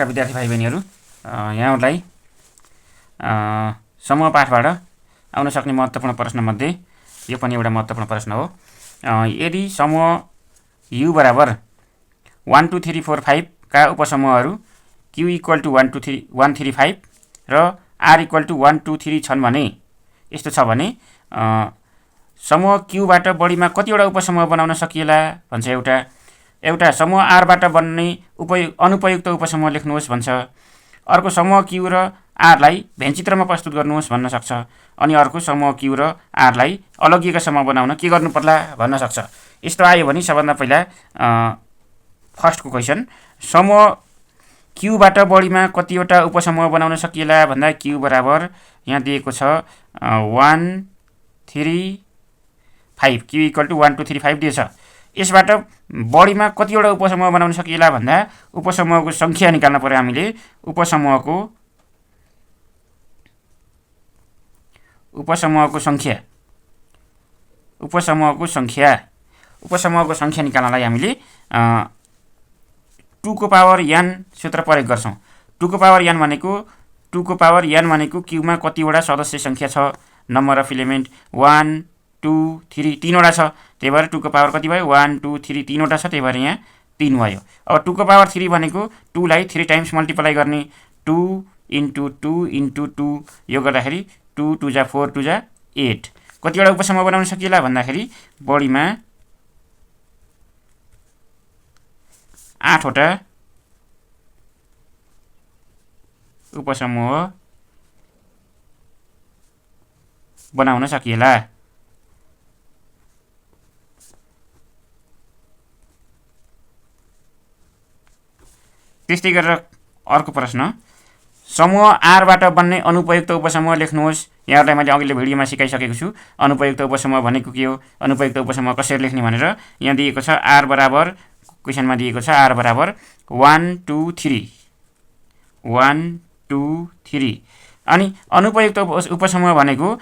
नमस्कार विद्यार्थी भाइ बहिनीहरू, यहाँहरूलाई समूह पाठबाट आउन सक्ने महत्त्वपूर्ण प्रश्नमध्ये यो पनि एउटा महत्त्वपूर्ण प्रश्न हो। यदि समूह U बराबर 1 2 3 4 5 का उपसमूहहरू Q इक्वल टु 1 2 3 1 3 5 र R इक्वल टु 1 2 3 छन् भने, यस्तो छ भने समूह Qबाट बढीमा कतिवटा उपसमूह बनाउन सकिएला भन्छ। एउटा समूह R बाट बन्ने अनुपयुक्त उपसमूह लेख्नुहोस् भन्छ। अर्को समूह Q र R लाई भेनचित्रमा प्रस्तुत गर्नुहोस् भन्न सक्छ। अनि अर्को समूह Q र R लाई अलगिएका समूह बनाउन के गर्नु पर्ला भन्न सक्छ। यस्तो आयो भने सबभन्दा पहिला फर्स्टको क्वेसन, समूह Qबाट बढीमा कतिवटा उपसमूह बनाउन सकिएला भन्दा Q बराबर यहाँ दिएको छ 1 3 5, Q इक्वल टु 1 2 3 5 दिएछ। यसबाट बढीमा कतिवटा उपसमूह बनाउन सकिएला भन्दा उपसमूहको संख्या निकाल्न पर्यो हामीले। उपसमूहको संख्या निकाल्नलाई हामीले 2 को पावर n सूत्र प्रयोग गर्छौं। 2 को पावर n भनेको Q मा कतिवटा सदस्य संख्या छ, नम्बर अफ इलिमेन्ट 1 2 3 तीनवटा छ। त्यही भएर 2 को पावर कति भयो 1 2 3 तीनवटा छ, त्यही भएर यहाँ 3 भयो। अब 2 को पावर 3 भनेको 2 लाई 3 टाइम्स मल्टिप्लाई गर्ने, 2 इन्टु 2 इन्टु 2, यो गर्दाखेरि 2 2 जा 4 2 जा 8। कतिवटा उपसमूह बनाउन सकिएला भन्दाखेरि बढीमा 8 वटा उपसमूह बनाउन सकिएला। त्यस्तै गरेर अर्को प्रश्न, समूह R बाट बन्ने अनुपयुक्त उपसमूह लेख्नुहोस्। यहाँहरूलाई मैले अघिल्लो भिडियोमा सिकाइसकेको छु अनुपयुक्त उपसमूह भनेको के हो, अनुपयुक्त उपसमूह कसरी लेख्ने भनेर। यहाँ दिएको छ R बराबर, क्वेसनमा दिएको छ R बराबर 1 2 3 1 2 3। अनि अनुपयुक्त उपसमूह भनेको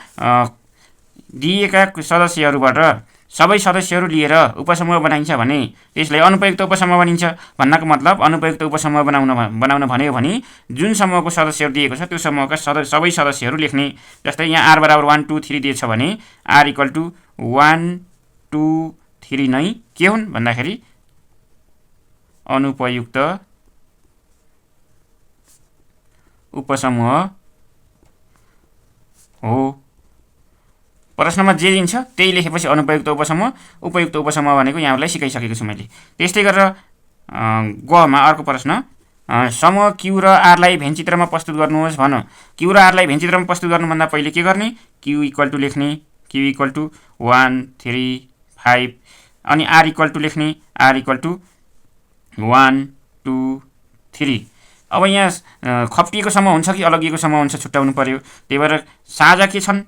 दिएका सदस्यहरूबाट सबै सदस्यहरू लिएर उपसमूह बनाइन्छ भने त्यसलाई अनुपयुक्त उपसमूह भनिन्छ। भन्नको मतलब अनुपयुक्त उपसमूह बनाउन भन्यो भने जुन समूहको सदस्यहरू दिएको छ त्यो समूहका सबै सदस्यहरू लेख्ने। जस्तै यहाँ R बराबर 1 2 3 दिएछ भने R इक्वल टु 1 2 3 नै के हुन् भन्दाखेरि अनुपयुक्त उपसमूह हो। प्रश्नमा जे दिन्छ त्यही लेखेपछि अनुपयुक्त उपसमूह, उपयुक्त उपसमूह भनेको यहाँहरूलाई सिकाइसकेको छु मैले। त्यस्तै गरेर गमा अर्को प्रश्न, समूह Q र R लाई भेनचित्रमा प्रस्तुत गर्नुहोस् भन। Q र R लाई भेनचित्रमा प्रस्तुत गर्नुभन्दा पहिले के गर्ने, Q इक्वल टु लेख्ने, Q इक्वल टु 1 3 5, अनि R इक्वल टु लेख्ने, R इक्वल टु 1 2 3। अब यहाँ खप्टिएको समूह हुन्छ कि अलगिएको समूह हुन्छ छुट्याउनु पर्यो। त्यही भएर साझा के छन्,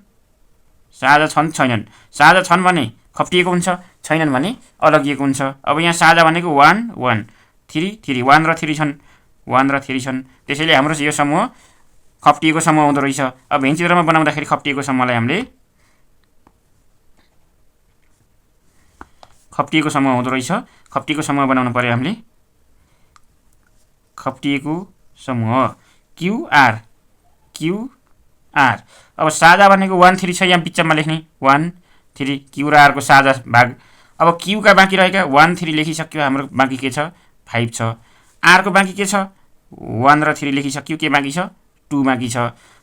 साझा छन् छैनन्। साझा छन् भने खप्टिएको हुन्छ, छैनन् भने अलगिएको हुन्छ। अब यहाँ साझा भनेको 1 1 3 3, 1 र 3 छन्, 1 र 3 छन्। त्यसैले हाम्रो यो समूह खप्टिएको समूह हुँदो रहेछ। अब भेनचित्रमा बनाउँदाखेरि खप्टिएको समूहलाई हामीले खप्टिएको समूह हुँदो रहेछ, खप्टिएको समूह बनाउनु पर्यो हामीले। खप्टिएको समूह QR। अब साझा भनेको 1 3 छ, यहाँ बिचमा लेख्ने 1 3, Q र R को साझा भाग। अब Q का बाँकी रहेका 1 3 लेखिसक्यो, हाम्रो बाँकी के छ 5 छ। R को बाँकी के छ 1 र 3 लेखिसक्यो, के बाँकी छ 2 बाँकी छ।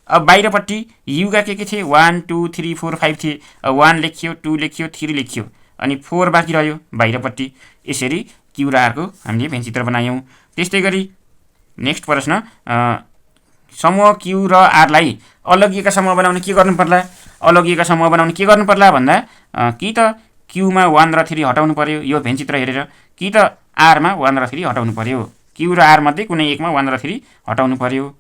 अब बाहिरपट्टि U का के थिए 1 2 3 4 5 थिए। अब 1 लेखियो, 2 लेखियो, 3 लेखियो, अनि 4 बाँकी रह्यो बाहिरपट्टि। यसरी Q र R को हामीले भेनचित्र बनायौँ। त्यस्तै गरी नेक्स्ट प्रश्न, समूह Q र R लाई अलगिएका समूह बनाउन के गर्नु पर्ला। अलगिएका समूह बनाउन के गर्नु पर्ला भन्दा कि त Q मा 1 र 3 हटाउनु पर्यो यो भेनचित्र हेरेर, कि त R मा 1 र 3 हटाउनु पर्यो। Q र R मध्ये कुनै एकमा 1 र 3 हटाउनु पर्यो।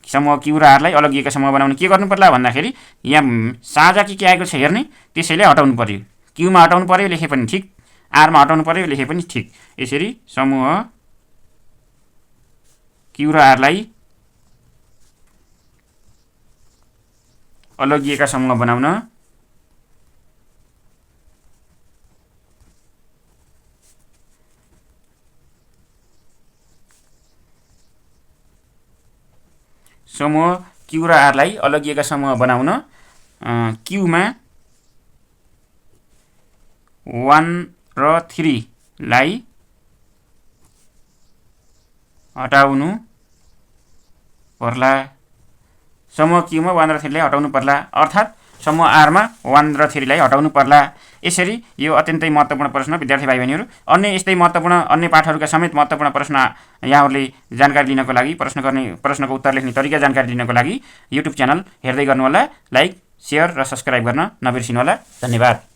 समूह Q र R लाई अलगिएका समूह बनाउन के गर्नु पर्ला भन्दाखेरि यहाँ साझा के आएको छ हेर्ने, त्यसैले हटाउनु पर्यो। Q मा हटाउनु पर्यो लेखे पनि ठिक, R मा हटाउनु पर्यो लेखे पनि ठिक। यसरी समूह Q र R लाई अलगिएका समूह बनाउन समूह क्यू र आरलाई अलगिएका समूह बनाउन क्यूमा 1 र 3 लाई हटाउनु पर्ला। समूह क्यूमा 1 र 3 लाई हटाउनु पर्ला, अर्थात् समूह आरमा 1 र 3 लाई हटाउनु पर्ला। यसरी यो अत्यन्तै महत्त्वपूर्ण प्रश्न विद्यार्थी भाइ बहिनीहरू। अन्य यस्तै महत्त्वपूर्ण अन्य पाठहरूका समेत महत्त्वपूर्ण प्रश्न यहाँहरूले जानकारी लिनको लागि, प्रश्नको उत्तर लेख्ने तरिका जानकारी लिनको लागि युट्युब च्यानल हेर्दै गर्नुहोला। लाइक, सेयर र सब्स्क्राइब गर्न नबिर्सिनुहोला। धन्यवाद।